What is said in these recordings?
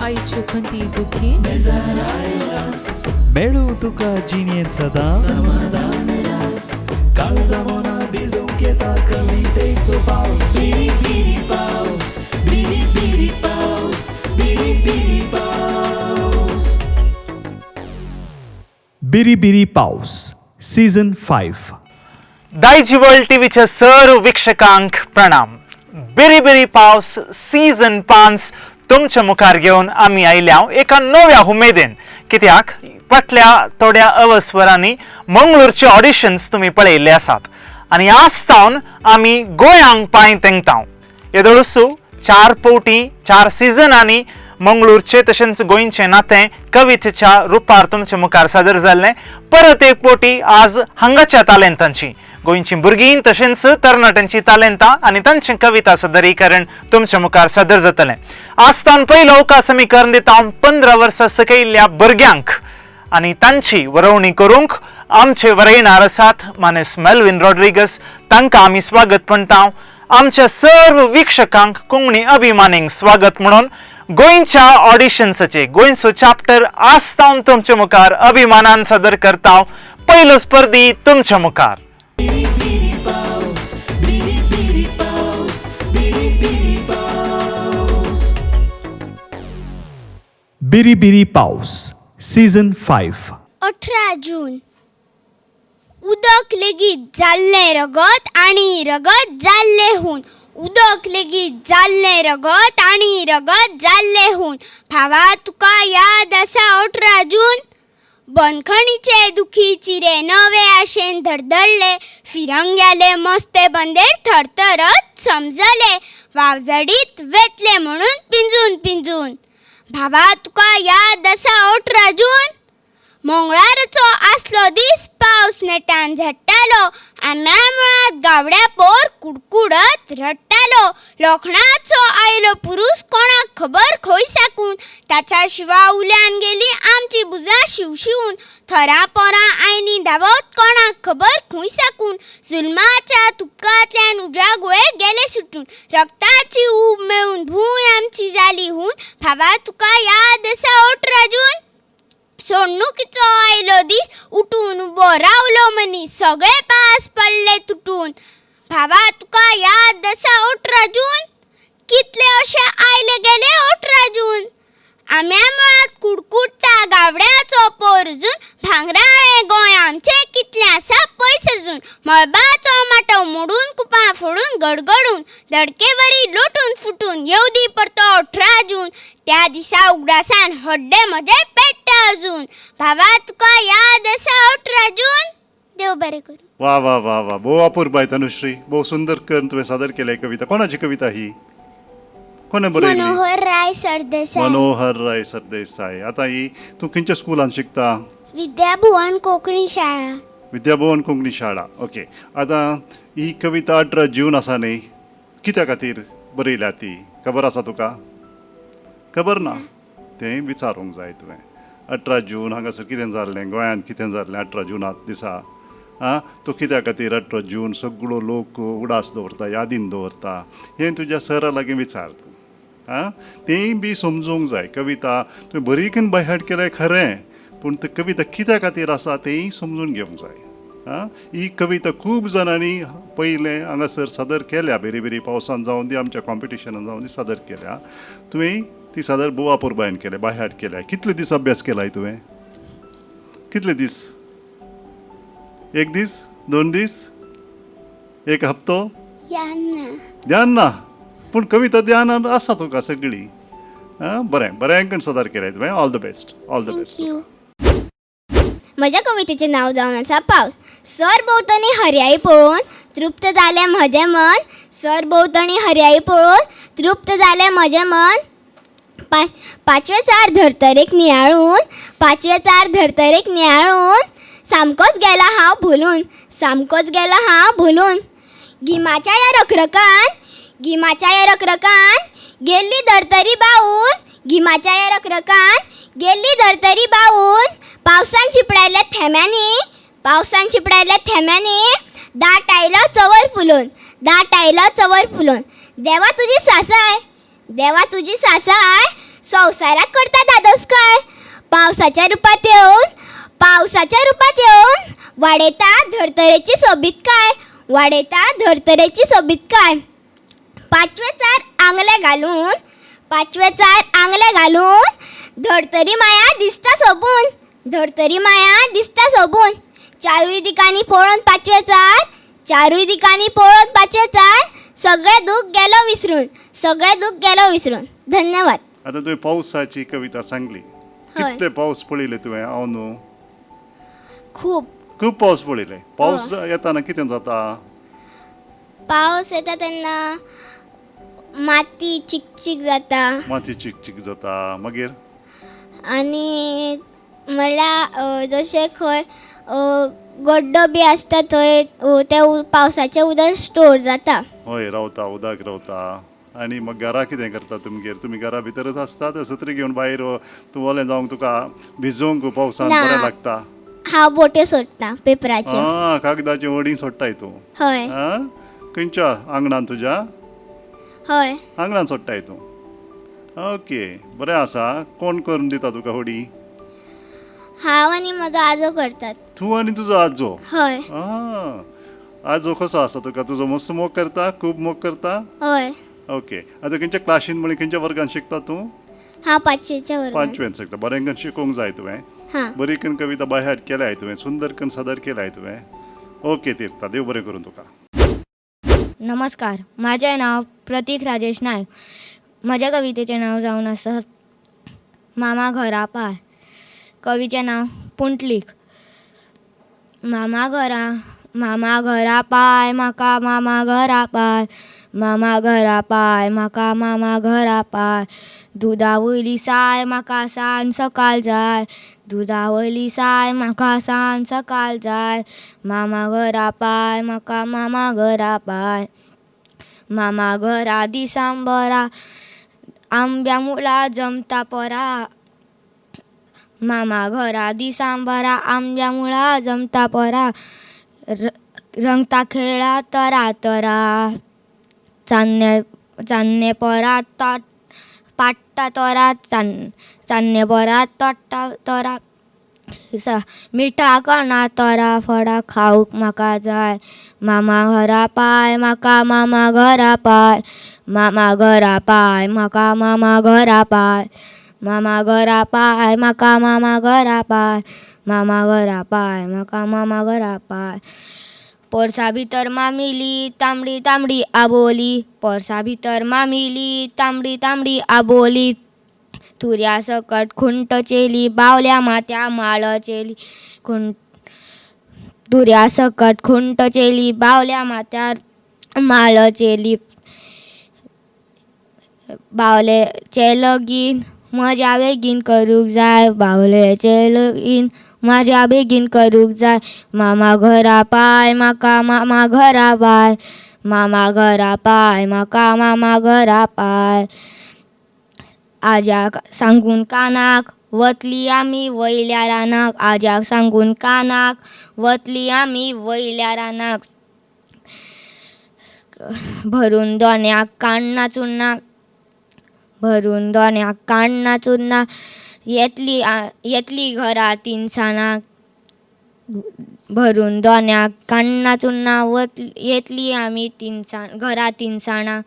आयच्यो खंती दुखी मेळूं तुका जिणेंत सदां समाधान रास काळजा मना भिजोवंक येता कवितेचो पावस बिरी बिरी पावस बिरी बिरी पावस बिरी बिरी पावस बिरी बिरी पावस सीझन 5. दायजी वर्ल्ड टीव्हीच्या सर्व वीक्षकांक प्रणाम. बिरी बिरी पावस सीझन 5 तुमच्या मुखार घेवन आमी आयल्या एका नव्या उमेदीन, कित्याक फाटल्या थोड्या अवस्वरांनी मंगळूरचे ऑडिशन्स तुमी पळयल्ले आसात आनी आज तावन आमी गोंयांक पांय तेंकता. येदोळसू 4 पवटी 4 सिजनांनी मंगळूरचे तशेंच गोंयचें नातें कवितेच्या रुपार तुमच्या मुखार सादर जाल्लें. परत एक पवटी आज हांगाच्या तालेंतांची, गोंयची भुरगीं तशेंच तरणाट्यांची तालेंतां आनी तांचें कविता सादरीकरण तुमच्या मुखार सादर जातलें. आज तावन पयलो अवकाश आमी करून दिता 15 वर्सां सकयल्ल्या भुरग्यांक आनी तांची वरोवणी करूंक आमचे वरयणार आसात मानेस मेल्विन रॉड्रिगस. तांकां आमी स्वागत म्हणटा. आमच्या सर्व वीक्षकांक कोंकणी अभिमानींक स्वागत म्हणून गोंयच्या ऑडिशन्साचे गोंयचो चॅप्टर आज तावन तुमच्या मुखार अभिमानान सादर करता. पयलो स्पर्धी तुमच्या मुखार. बिरी बिरी पावस बिरी बिरी पावस बिरी बिरी पावस बिरी बिरी पावस सीझन 5. 18 जून. उदक लेगीत जाल्लें रगत आनी रगत जाल्लें हून. उदक लेगीत जाल्लें रगत आनी रगत जाल्लें हून. भावा तुका याद आसा 18 जून? बंदखणीचे दुखी चिरे नवे आशेन धडधडले. फिरंग्याले मस्ते बंदेर थरथरत समजले. वावझडीत वेतले म्हणून पिंजून पिंजून. भावा तुका याद आसा 18 जून? मंगळाराचो आसलो दीस, पावस नेटान झडटालो. आम्या मुळांत गावड्या पोर कुडकुडत रडटालो. लोखणाचो आयलो पुरूस कोणाक खबर खंय साकून. ताच्या शिवा उल्यान गेली आमची भुजां शिवशिवून. थरां पोरां आयलीं धांवत कोणाक खबर खंय साकून. जुलमाच्या तुपकांतल्यान उज्या गुळे गेले सुटून. रक्ताची ऊब मेळून भूंय आमची जाली हून. भावा तुका याद आसा 18 जून? सोडणुकीचो आयलो दीस, उठून उबो रावलो मनीस. सगळे पास पडले तुटून. भावा तुका याद आसा 18 जून? कितले अशे आयले गेले 18 जून. आम्या मुळांत कुडकुडटा गावड्याचो पोर अजून. भांगराळें गोंय आमचें कितलें आसा पयस अजून. मळबाचो माटव मोडून कुपां फोडून गडगडून धडकेवरी लोटून फुटून येवदी दी परतो 18 जून. त्या दिसा उगडासान हड्डें म्हजें पेट्टा अजून. भावा तुका याद आसा 18 जून? देव बरें करूं. वा वा वा वा, भोव अपुरबाय तनुश्री, भोव सुंदर करून तुवें सादर केल्या कविता. कोणाची कविता ही? कोणें बरयली? मनोहर राय सरदेसाय. मनोहर राय सरदेसाय. आतां ही तूं खंयच्या स्कुलान शिकता? विद्याभुवन कोंकणी शाळा. विद्याभुवन कोंकणी शाळा. ओके, आतां ही कविता 18 जून आसा न्ही, कित्या खातीर बरयल्या ती खबर आसा तुका? खबर ना? तें विचारूंक जाय तुवें. 18 जून हांगासर कितें जाल्लें, गोंयांत कितें जाल्लें 18 जुनात दिसा? आं, तो कित्या खातीर 18 जून सगळो लोक उडास दवरता, यादीन दवरता, हें तुज्या सरा लागीं विचार तूं. आं, तेंय बी समजूंक जाय. कविता तुवें बरी करून बायहार्ट केलें खरें, पूण ती कविता कित्या खातीर आसा तेंय समजून घेवंक जाय. आं, ही कविता खूब जाणांनी पयलें हांगासर सादर केल्या, बेरी बेरी पावसान जावन दी, आमच्या कॉम्पिटिशनान जावन दी सादर केल्या. तुवें ती सादर भोव अपुरबायेन केल्या, बायहार्ट केल्या. कितले दीस अभ्यास केलाय तुवें? कितले दीस? एक दीस, 2 दीस, एक हप्तो? याद ना. ध्यान ना, पूण कविता ध्यानान आसा तुका सगळी. आं, बरें बरें करून सादर केलें तुवें. All the best, all the best. Thank you. म्हज्या कवितेचें नांव जावन आसा पावस. सरभोंवतणी हरयाळी पळोवन तृप्त जालें म्हजें मन. सरभोंवतणी हरयाळी पळोवन तृप्त जालें म्हजें मन. पांचवेचार धर्तरेक नियाळून, पांचवेचार धर्तरेक नियाळून सामकोच गेला हांव भुलून, सामकोच गेला हांव भुलून. गिमाच्या ह्या रखरखान, गिमाच्या ह्या रखरखान गेल्ली धर्तरी बावून. गिमाच्या ह्या रखरखान गेल्ली धर्तरी बावून. पावसान शिंपडायल्या थेंब्यांनी, पावसान शिंपडायल्या थेंब्यांनी दाट आयलो चंवर फुलून, दाट आयलो चंवर फुलून. देवा तुजी सासाय, देवा तुजी सासाय, संवसाराक करता धादोसकाय. पावसाच्या रुपांत येवन, पावसाच्या रुपांत येवन वाडयता धर्तरेची सोबीतकाय, वाडयता धर्तरेची सोबीतकाय. पांचवेचार आंगले घालून, पांचवेचार आंगले घालून धर्तरी माया दिसता सोबून, धर्तरी माया दिसता सोबून. चारूय दिकांनी पळोवन पांचवेचार, चारूय दिकांनी पळोवन पांचवेचार, सगळें दूख गेलो विसरून, सगळें दूख गेलो विसरून. धन्यवाद. आतां तुवें पावसाची कविता सांगली. हय. कितले पावस पळयले तुवें? हांव न्हू. खूब. खूब पावस पळयले. पावस येताना कितें जाता? पावस येता तेन्ना माती चिकचीक जाता. माती चिकचीक जाता. मागीर? आनी म्हणल्यार जशें खंय गड्डो बी आसता थंय ते पावसाचें उदक स्टोर जाता. हय, रावता, उदक रावता. आनी मग घरा कितें करता तुमगेर? तुमी घरा भितरच आसतात, सत्री घेवन भायर तूं ओलें जावंक तुका भिजोवंक पावसान ना. बरें लागता? हांव बोट्यो सोडटा पेपराच्यो. आं, कागदाची व्हडीं सोडटाय तूं? हय. आं, खंयच्या आंगणान तुज्या? हय. आंगणान सोडटाय तूं. ओके, बरें आसा. कोण करून दिता तुका होडी? हांव आनी म्हजो आजो करतात. तूं आनी तुजो आजो? हय. आं, आजो कसो आसा तुका? तुजो मस्त मोग करता? खूब मोग करता? हय. ओके, आतां खंयच्या क्लासीन म्हळ्यार खंयच्या वर्गान शिकता तूं? हांव पांचवेच्या वर्गान. पांचवेन शिकता. बरें करून शिकूंक जाय तुवें. हां. बरी करून कविता बायहाट केल्याय तुवें, सुंदर करून सादर केल्याय तुवें. ओके तीर्था, देव बरें करूं तुका. नमस्कार, माझे नाव प्रतीक राजेश नायक. म्हज्या कवितेचें नांव जावन आसा मामा घरा पाय. कवीचें नांव पुंटलीक. मामा घरा, मामा घरा पाय म्हाका, मामा घरा पाय, मामा घरा पाय म्हाका, मामा घरा पाय. दुदा वयली साय म्हाका सांज सकाळ जाय, दुदा वयली साय म्हाका सांज सकाळ जाय. मामा घरा पाय म्हाका, मामा घरा पाय. मामा घरा दिसांबरा आंब्या मुळा जमता परा, मामा घरा दिसांबरा आंब्या मुळा जमता परा. रंगता खेळा तरा तरा, चान्ने चान्ने परा तोट पाट्टा तोरा, चान्ने परा तोट्टा तोरा. मिठा कणा तोरा फळां खावंक म्हाका जाय. मामा घरा पाय म्हाका, मामा घरा पाय, मामा घरा पाय म्हाका, मामा घरा पाय, मामा घरा पाय म्हाका, मामा घरा पाय, मामा घरा पाय म्हाका, मामा घरा पाय. पोरसा भितर मामिली तांबडी तांबडी आबोली, पोरसा भितर मामिली तांबडी तांबडी आबोली. तुऱ्या सकट खुंट चेली बावल्या माथ्या माळ चेली, तुऱ्या सकट खुंट चेली बावल्या माथ्यार माळ चेली. बावलेचें लगीन म्हज्या बेगीन करूंक जाय, बावलेचें लगीन म्हज्या बेगीन करूंक जाय. मामा घरा पाय म्हाका, मामा घरा पाय, मामा घरा पाय म्हाका, मामा घरा पाय. आज्याक सांगून कानाक वतली आमी वयल्या रानाक, आज्याक सांगून कानाक वतली आमी वयल्या रानाक. भरून दोण्याक काण्णां चुन्नां, भरून दोण्याक काण्णां चुन्नां, येतली येतली घरा तिनसानाक. भरून दोण्याक काण्णां चुन्नां येतली आमी तिनसान घरा तिनसाणाक.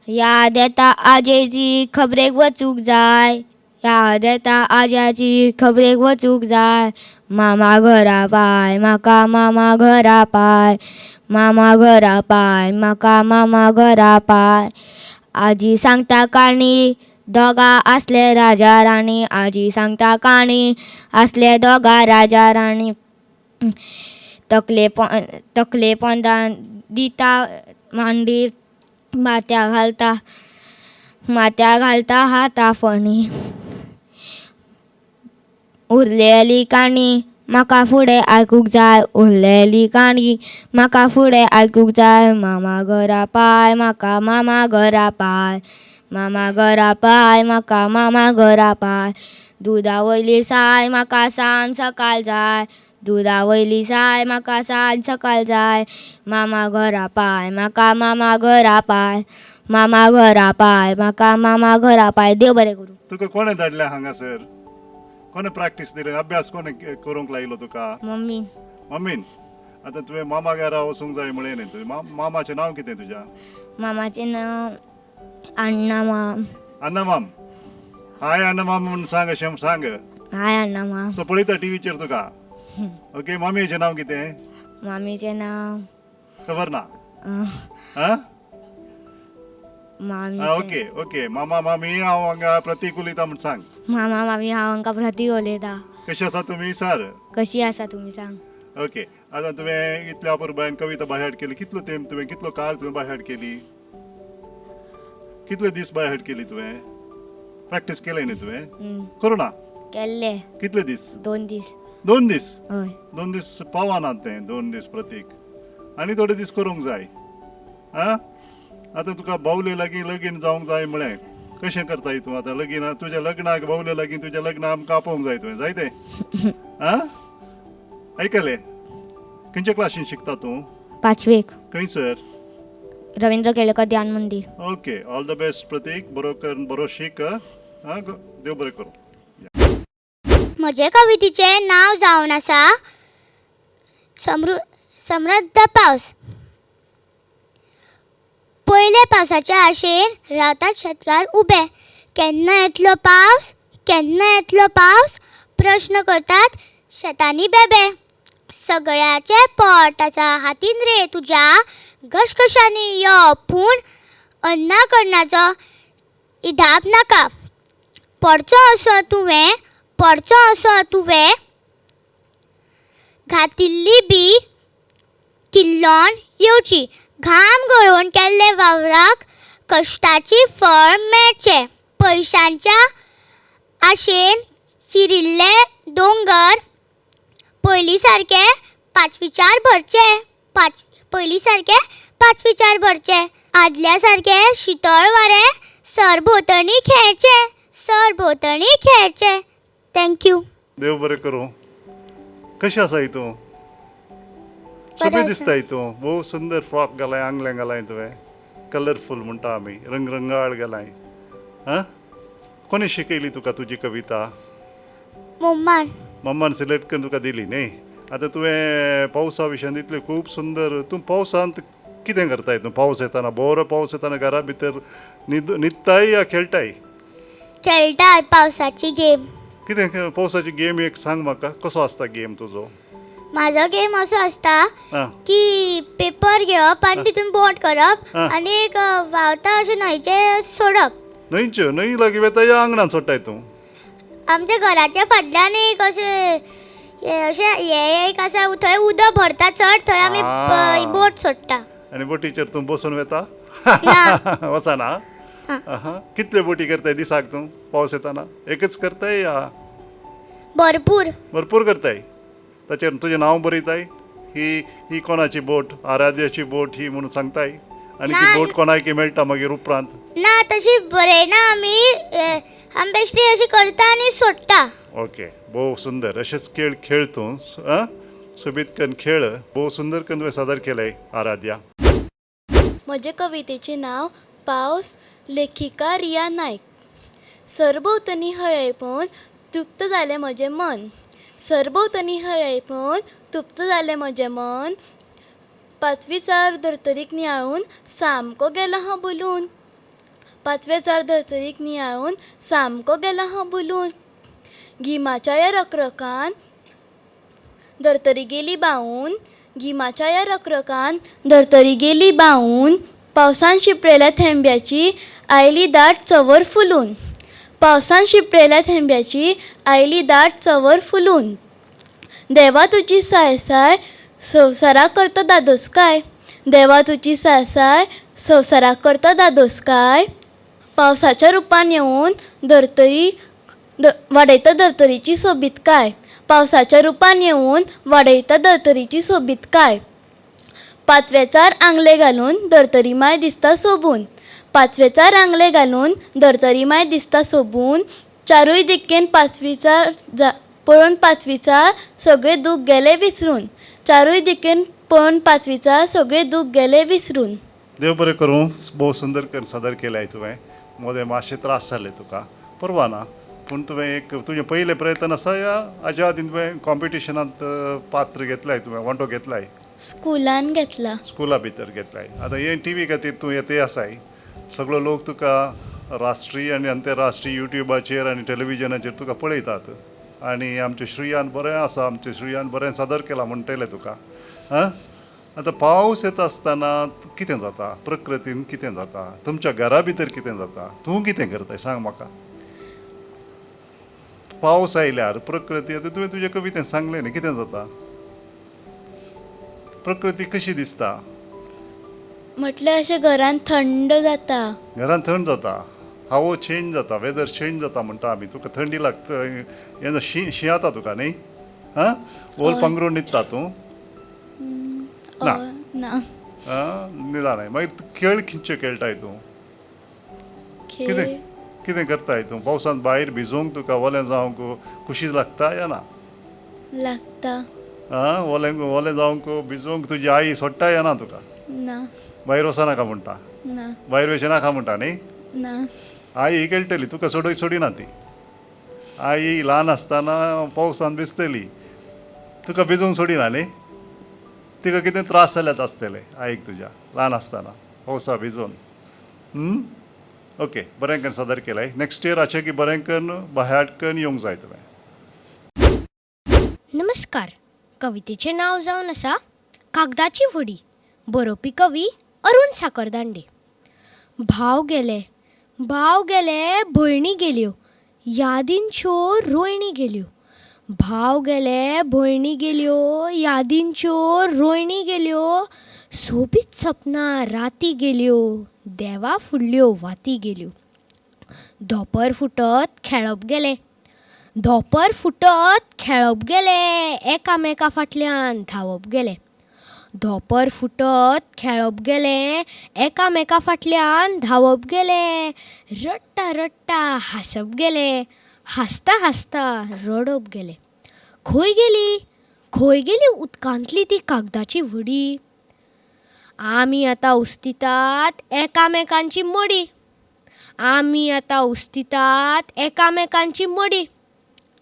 याद येता आजेची खबरेक वचूंक जाय, याद येता आज्याची खबरेक वचूंक जाय. मामा घरा पाय म्हाका, मामा घरा पाय, मामा घरा पाय म्हाका, मामा घरा पाय. आजी सांगता काणी दोगां आसले राजा राणी, आजी सांगता काणी आसले दोगां राजा राणी. तकले पोंदान दिता मांडीर, माथ्या घालता, माथ्या घालता हाता फणी. उरलेली काणी म्हाका फुडें आयकूंक जाय, उरलेली काणी म्हाका फुडें आयकूंक जाय. मामा घरा पाय म्हाका, मामा घरा पाय, मामा घरा पाय म्हाका, मामा घरा पाय. दुदा वयली साय म्हाका सांज सकाळ जाय, दुदा वयली साय म्हाका सांज सकाळ जाय. मामा घरा पाय म्हाका, मामा घरा पाय, मामा घरा पाय, म्हाका मामा घरा पाय. देव बरें करूं. तुका कोणें धाडलें हांगासर? कोणें प्रॅक्टीस दिली? अभ्यास कोणें करूंक लायलो तुका? मम्मी. मम्मीन. आतां तुवें मामा घरा वचूंक जाय म्हळें न्ही तुवें. मामाचें नांव कितें तुज्या? मामाचें नांव अण्णा माम. अण्णा माम. हाय अण्णा माम म्हूण सांग, अशें म्हूण सांग. हाय अण्णा माम. तो पळयता टिवीचेर तुका. ओके, मामयेचें नांव कितें? मामीचें नांव खबर ना? आं? मामीचें ओके ओके. मामा मामी, हांव हांगा प्रतीक उलयता म्हूण सांग. मामा मामी, हांव हांकां प्रतीक उलयता. कशें आसा तुमी सर? कशी आसा तुमी सांग. ओके, आतां तुवें इतल्या अपुरबायेन कविता बायहार्ट केली. कितलो तेंप तुवें, कितलो काळ तुवें बायहार्ट केली? कितले दीस बायहार्ट केली तुवें? प्रॅक्टीस केलें न्ही तुवें? करूं ना? केल्ले. कितले दीस? 2 दीस. 2 दीस? हय. 2 दीस पावनात ते. 2 दीस प्रतीक, आनी थोडे दीस करूंक जाय. आं, आतां तुका बावले लागीं लगीन जावंक जाय म्हळें, कशें करताय तूं आतां लगीन? तुज्या लग्नाक बावले लागीं तुज्या लग्नाक आमकां आपोवंक जाय तुवें, जाय तें? आं, आयकलें? खंयच्या क्लासीन शिकता तूं? 5वेक. खंयसर? Ravindra Kelekar Dhyan Mandir. Okay, all the best Pratik. बरो कर, बरो शीक. आं, देव बरें करूं. म्हजे कवितेचें नांव जावन आसा समृद्ध पावस. पयले पावसाच्या आशेन रावतात शेतकार उबे, केन्ना येतलो पावस, केन्ना येतलो पावस, प्रश्न करतात शेतांनी बेबे. सगळ्याचें पोट आसा हातीन रे तुज्या, घशघशांनी यो पूण अन्ना करण्याचो इधाप नाका. पडचो असो तुवें, पडचो असो तुवें घातिल्ली बी किल्लोन येवची, घाम गळोवन केल्ले वावराक कश्टाची फळ मेळचें. पयशांच्या आशेन चिरिल्ले दोंगर पयलीं सारके पांचवीचार भरचे, पयलीं सारके पांचवीचार भरचे. आदल्या सारके शितळ वारें सरभोंवतणी खेळचें, सरभोंवतणी खेळचें. Thank you. देव बरें करूं. कशें आसाय तूं? सोबीत दिसताय तूं. भोव सुंदर फ्रॉक घालाय, आंगलें घालाय तुवें, कलरफूल म्हणटा आमी, रंगरंगाळ घालाय. आं, कोणें शिकयली तुका तुजी कविता? मम्मान. मम्मान सिलेक्ट करून तुका दिली न्ही. आतां तुवें पावसा विशयान इतलें खूब सुंदर, तूं पावसांत कितें करताय तूं? पावस येताना, बरो पावस येताना घरा भितर न्हिदताय या खेळटाय? खेळटाय पावसाची गेम. कितें पावसाची गेम एक सांग म्हाका, कसो आसता गेम तुजो? म्हाजो गेम असो आसता की पेपर घेवप आनी तितून बोट करप आनी एक व्हांवता अशें न्हंयचें सोडप. न्हंयच्यो? न्हंय लागीं वता या आंगणान सोडटाय तूं? आमच्या घराच्या फाटल्यान एक अशें अशें हें एक आसा, थंय उदक भरता चड, थंय आमी बोट सोडटा. आनी बोटीचेर तूं बसून वता? वचना? कितले बोटी करताय दिसाक तूं पावस येताना? एकच करताय या भरपूर? भरपूर करताय. ताचेर तुजें नांव बरयताय, ही ही कोणाची बोट, आराध्याची बोट ही म्हणून सांगताय? आनी ती बोट कोणाक मेळटा मागीर उपरांत? ना, तशी बरयना आमी, आमी बेश्टी अशी करता आनी सोडटा. ओके, भोव सुंदर. अशेंच खेळ खेळ तूं. आं, सोबीत करून खेळ. भोव सुंदर करून तुवें सादर केलें आराध्या. म्हजे कवितेचें नांव पावस, लेखिका रिया नायक. सरभोंवतणी हळय पळोवन तृप्त जालें म्हजें मन, सरभोंवतणी हळय पळोवन तृप्त जालें म्हजें मन. पांचवीचार धर्तरीक नियाळून सामको गेलो हांव भुलून, पांचवेचार धर्तरीक नियाळून सामको गेलो हांव भुलून. गिमाच्या ह्या रखरखान धर्तरी गेली बावून, गिमाच्या ह्या रखरखान धर्तरी गेली बावून. पावसान शिंपडलेल्या थेंब्याची आयली दाट चंवर फुलून, पावसान शिंपडलेल्या थेंब्याची आयली दाट चंवर फुलून. देवा तुजी सायसाय संवसाराक करता दादोसकाय, देवा तुजी सायसाय संवसाराक करता दादोसकाय. पावसाच्या रुपान येवन धर्तरी वाडयता धर्तरीची सोबीतकाय, पावसाच्या रुपान येवन वाडयता धर्तरीची सोबीतकाय. पांचवेचार आंगले घालून धर्तरी माय दिसता सोबून, पांचवेचार आंगले घालून धर्तरी माय दिसता सोबून. चारूय दिकेन पांचवीचार पळोवन पांचवीचार सगळें दूख गेलें विसरून, चारूय दिकेन पळोवन पांचवीचार सगळें दूख गेलें विसरून. देव बरें करूं. भोव सुंदर करून सादर केल्याय तुवें. मोदें मातशें त्रास जाले तुका, परवा ना, पूण तुवें एक तुजें पयलें प्रयत्न आसा या हाज्या आदीं तुवें कॉम्पिटिशनांत पात्र घेतलाय, तुवें वांटो घेतलाय? स्कुलान घेतला. स्कुला भितर घेतलाय. आतां हें टी व्ही खातीर तूं येते आसाय, सगळो लोक तुका राष्ट्रीय आनी आंतरराष्ट्रीय युट्युबाचेर आनी टेलिविजनाचेर तुका पळयतात आनी आमचें श्रियान बरें आसा, आमचें श्रियान बरें सादर केलां म्हणटलें तुका. आं, आतां पावस येता आसतना कितें जाता, प्रकृतीन कितें जाता, तुमच्या घरा भितर कितें जाता, तूं कितें करताय सांग म्हाका. पावस आयल्यार प्रकृती, आतां तुवें तुजे कवितेन सांगलें न्ही, कितें जाता, प्रकृती कशी दिसता? म्हटल्यार अशें घरान थंड जाता. घरान थंड जाता, हवो चेंज जाता, वेदर चेंज जाता म्हणटा आमी. तुका थंडी लागता, हें शीं शीं जाता तुका न्ही? आं, ओल पांगरून न्हिदता तूं? ना. ना. आं, न्हिदा नाय. मागीर तूं खेळ खंयचे खेळटाय तूं? कितें कितें करताय तूं पावसांत? भायर भिजोवंक तुका ओलें जावंक खुशी लागता या ना? लागता. आं, ओलें ओलें जावंक भिजोवंक तुजी आई सोडटा या ना तुका? ना. भायर वचनाका म्हणटा? ना. भायर वचनाका नाका म्हणटा न्ही? ना. आई खेळटली तुका, सोडय सोडिना ती. आई ल्हान आसतना पावसांत भिजतली, तुका भिजोवंक सोडिना न्ही? तिका कितें त्रास जाल्यात आसतले आईक तुज्या ल्हान आसतना पावसा भिजोवन. ओके, बरें करून सादर केलाय. नेक्स्ट इयर अशें की बरें करून बाहेर करून येवंक जाय तुवें. नमस्कार. कवितेचें नांव जावन आसा कागदाची व्हडी. बरोवपी कवी अरुण साखरदांडे. भाव गेले, भाव गेले, भयणी गेल्यो, यादींच्यो रोयणी गेल्यो. भाव गेले, भयणी गेल्यो, यादींच्यो रोयणी गेल्यो. सोबीत सपनां राती गेल्यो, देवा फुडल्यो वाती गेल्यो. धोंपर फुटत खेळप गेलें, धोंपर फुटत खेळप गेलें, एकामेका फाटल्यान धांवप गेलें. धोंपर फुटत खेळप गेलें, एकामेका फाटल्यान धांवप गेलें. रडटा रडटा हांसप गेलें, हांसता हांसता रडप गेलें. खंय गेली, खंय गेली उदकांतली ती कागदाची व्हडी? आमी आतां उस्तितात एकामेकांची मडीं, आमी आतां उस्तितात एकामेकांची मडीं.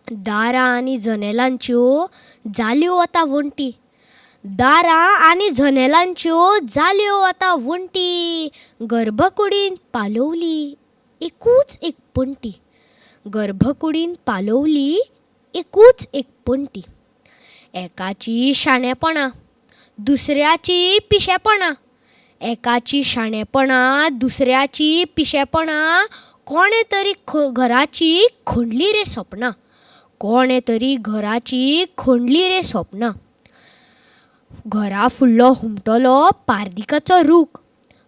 दारां आनी जनेलांच्यो जाल्यो आतां वण्टी, दारां आनी जनेलांच्यो जाल्यो आतां वण्टी. गर्भकुडीन पालोवली एकूच एक पणटी, गर्भकुडीन पालोवली एकूच एक पणटी. एकाची शाणेपणां, दुसऱ्याची पिशेपणां, एकाची शाणेपणां, दुसऱ्याची पिशेपणां. कोणें तरी घराची खणली रे सपनां, कोणें तरी घराची खणली रे सपनां. घरा फुडलो हुमटलो पारदिकाचो रूख,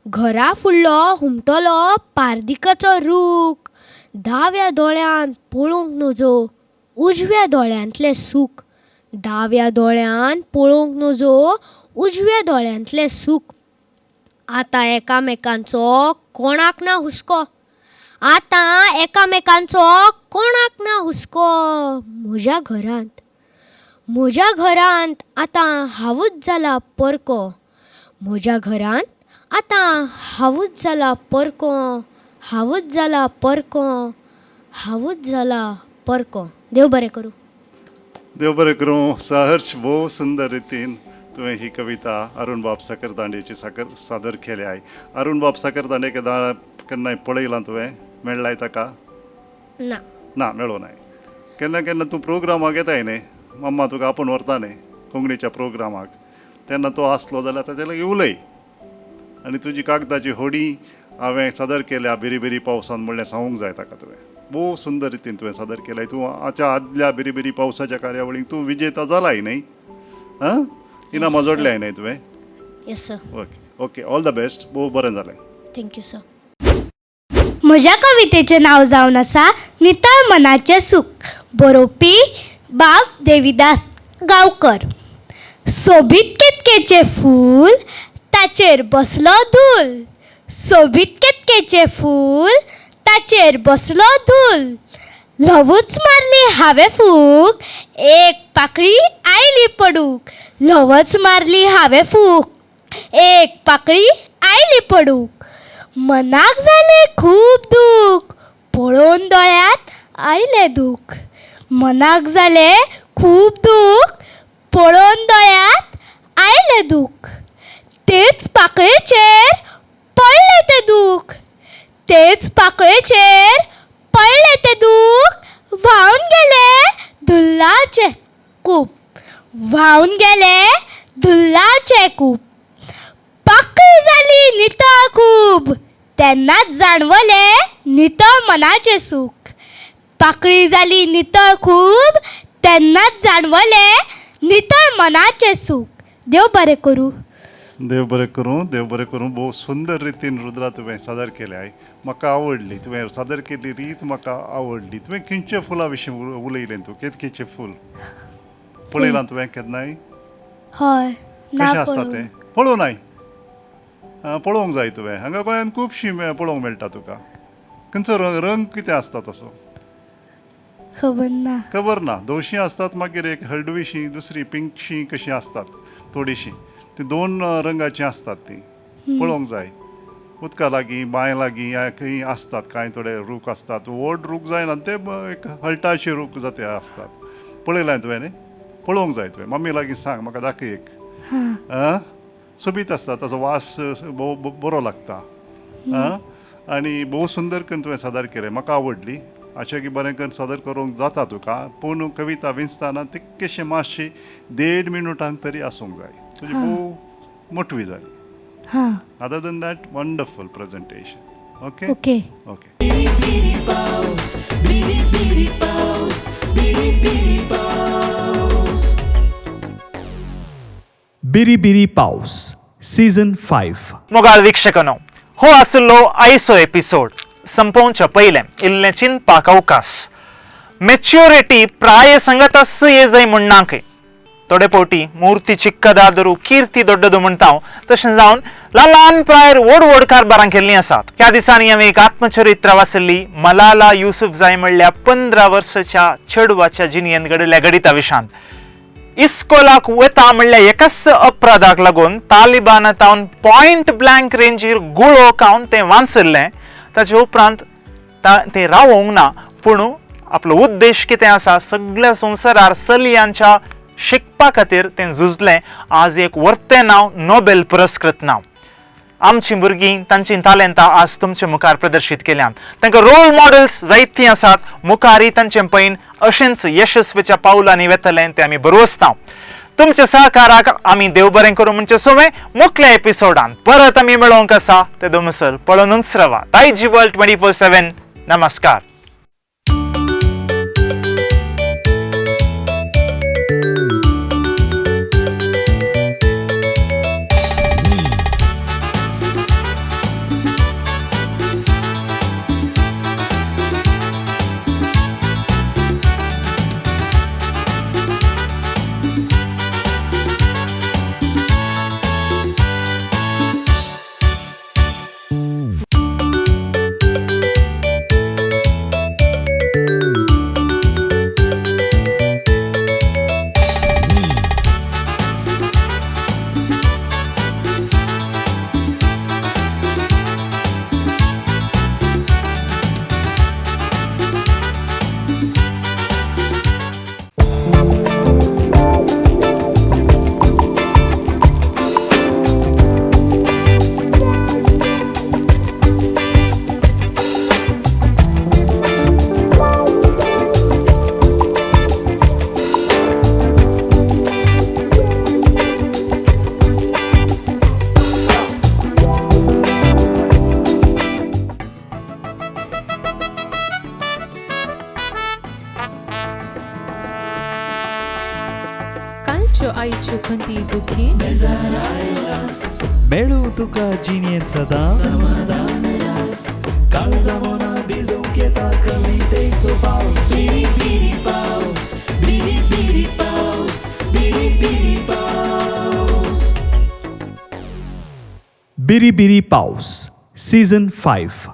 घरा फुडलो हुमटलो पारदिकाचो रूख. दाव्या दोळ्यान पळोवंक नजो उजव्या दोळ्यांतलें सूख, दाव्या दोळ्यान पळोवंक नजो उजव्या दोळ्यांतलें सूख. आतां एकामेकांचो कोणाक ना हुस्को, आतां एकामेकांचो कोणाक ना हुस्को. म्हज्या घरांत, म्हज्या घरांत आतां हांवूच जाला परको, म्हज्या घरांत आतां हांवूच जाला परको, हांवूच जाला परको, हांवूच जाला परको. देव बरें करूं. देव बरें करूं. सहर्ष, भोव सुंदर रितीन तुवें ही कविता अरुण बाब साखरदांडेची सादर केल्या. अरुण बाब साखरदांडे केन्नाय पळयलां तुवें, मेळ्ळाय ताका? ना. ना, मेळो नाय. केन्ना केन्ना तूं प्रोग्रामाक येताय न्ही, मम्मा तुका आपोवन व्हरता न्ही कोंकणीच्या प्रोग्रामाक, तेन्ना तो आसलो जाल्यार ताच्या लागीं उलय आनी तुजी कागदाची होडी हांवें सादर केल्या बिरी बिरी पावसान म्हणलें सांगूंक जाय ताका तुवें. भोव सुंदर रितीन तुवें सादर केलाय. तूं आच्या आदल्या बिरी बिरी पावसाच्या कार्यावळीक तूं विजेता जालाय न्ही? आं, इनामां जोडल्याय न्ही तुवें? Yes sir. Okay okay, all the best. भोव बरें जालें. Thank you sir. म्हज्या कवितेचें नांव जावन आसा नितळ मनाचें सूख. बरोवपी बाब देविदास गांवकर. सोबीत केतकेचें फूल ताचेर बसलो धूल, सोबीत केतकेचें फूल ताचेर बसलो धूल. ल्हवूच मारली हांवें फूक, एक पाकळी आयली पडूंक. ल्हवूच मारली हांवें फूक, एक पाकळी आयली पडूंक. मनाक जालें खूब दूख, पळोवन दोळ्यांत आयलें दूख. मनाक जालें खूब दूख, पळोवन दोळ्यांत आयलें दूख. तेच पाकळेचेर पडलें तें दूख, तेच पाकळेचेर पडलें तें दूख. व्हांवन गेलें धुल्लाचें कूप, व्हांवन गेलें धुल्लाचें कूप. पाकळी जाली नितळ खूब, तेन्नाच जाणवलें नितळ मनाचें सूख. पाकळी जाली नितळ खूब, तेन्नाच जाणवलें नितळ मनाचें सूख. देव बरें करूं. देव बरें करूं, देव बरें करूं. भोव सुंदर रितीन रुद्रा तुवें सादर केलें I. म्हाका आवडली तुवें सादर केल्ली रीत, म्हाका आवडली. तुवें खंयच्या फुलां विशीं उलयलें तूं? केतकीचें फूल पळयलां तुवें केन्नाय? हय. ना. कशें आसता पळोवंक. तें पळोवं नाय? पळोवंक जाय तुवें. हांगा गोंयांत खुबशीं पळोवंक मेळटा तुका. खंयचो रंग, रंग कितें आसता तसो? खबर ना. खबर ना. धवशीं आसतात, मागीर एक हळडुवीशीं, दुसरी पिंकशी कशीं आसतात थोडीशीं. ती दोन रंगाचीं आसतात. ती पळोवंक जाय. उदका लागीं, बांय लागीं या खंय आसतात. कांय थोडे रूख आसतात, व्हड रूख जायना ते, एक हळटाचे रूख जाते आसतात. पळयलां तुवें न्ही? पळोवंक जाय तुवें. मम्मी लागीं सांग, म्हाका दाखय एक. आं, सोबीत आसता, ताचो वास भोव बरो लागता. आं, आनी भोव सुंदर करून तुवें सादर केलें, म्हाका आवडली. अशें की बरें करून सादर करूंक जाता तुका, पूण कविता विंचतना तितकेशें मातशी देड मिनुटांक तरी आसूंक जाय. तुजी भोव मोटवी जाली. Other than that, wonderful presentation, okay. Okay. Okay. बिरी पावस, बिरी बिरी पावस, बिरी बिरी पावस. बिरी बिरी पावस सीझन 5. मोगाळ वीक्षकांनो, हो आशिल्लो आयचो एपिसोड. संपोवच्या पयलें इल्लें चिंतपाक अवकाश. मेच्युरिटी प्राय संगतस ये जाय म्हण खंय. थोडे फावटी मूर्ती चिक्कदादरू कीर्ती दोड्डदू म्हणटा, तशें जावन ल्हान ल्हान प्रायर व्हड व्हड कारभारां केल्लीं आसात. ह्या दिसांनी हांवें एक आत्मचरित्र वाचिल्ली, मलाला युसुफ जाय म्हणल्या 15 वर्साच्या चेडवाच्या जिणेंत घडिल्ल्या घडिता विशांत. इस्कोलाक वता म्हणल्या एकाच अपराधाक लागून तालिबाना तावन पॉयंट ब्लँक रेंजीर गुळो खावन तें वांचल्लें. ताचे उपरांत तें रावोंक ना, पूण आपलो उद्देश कितें आसा, सगळ्या संवसारार चलयांच्या शिकपा खातीर तें झुजलें. आज एक वर्तें नांव, नोबेल पुरस्कृत नांव. आमचीं भुरगीं तांचीं तालेंतां आज तुमचे मुखार प्रदर्शीत केल्यात. तांकां रोल मॉडेल्स जायतीं आसात. मुखारय तांचें पैन अशेंच यशस्वीच्या पावलांनी वेतलें तें आमी बरोवसता. तुमच्या सहकाराक आमी देव बरें करूं म्हणचे सवय. मुखल्या एपिसोडान परत आमी मेळोवंक आसा, ते दोमसर पळोवनूच रावा दायजी वर्ल्ड 24/7. नमस्कार. कालच्यो आयच्यो खंती दुखी मेळूं तुका जिणेंत सदां समाधान रास. काळजा मना भिजोवंक येता कवितेचो पावस. बिरी बिरी पावस, बिरी बिरी पावस, बिरी बिरी पावस. बिरी बिरी पावस सीझन 5.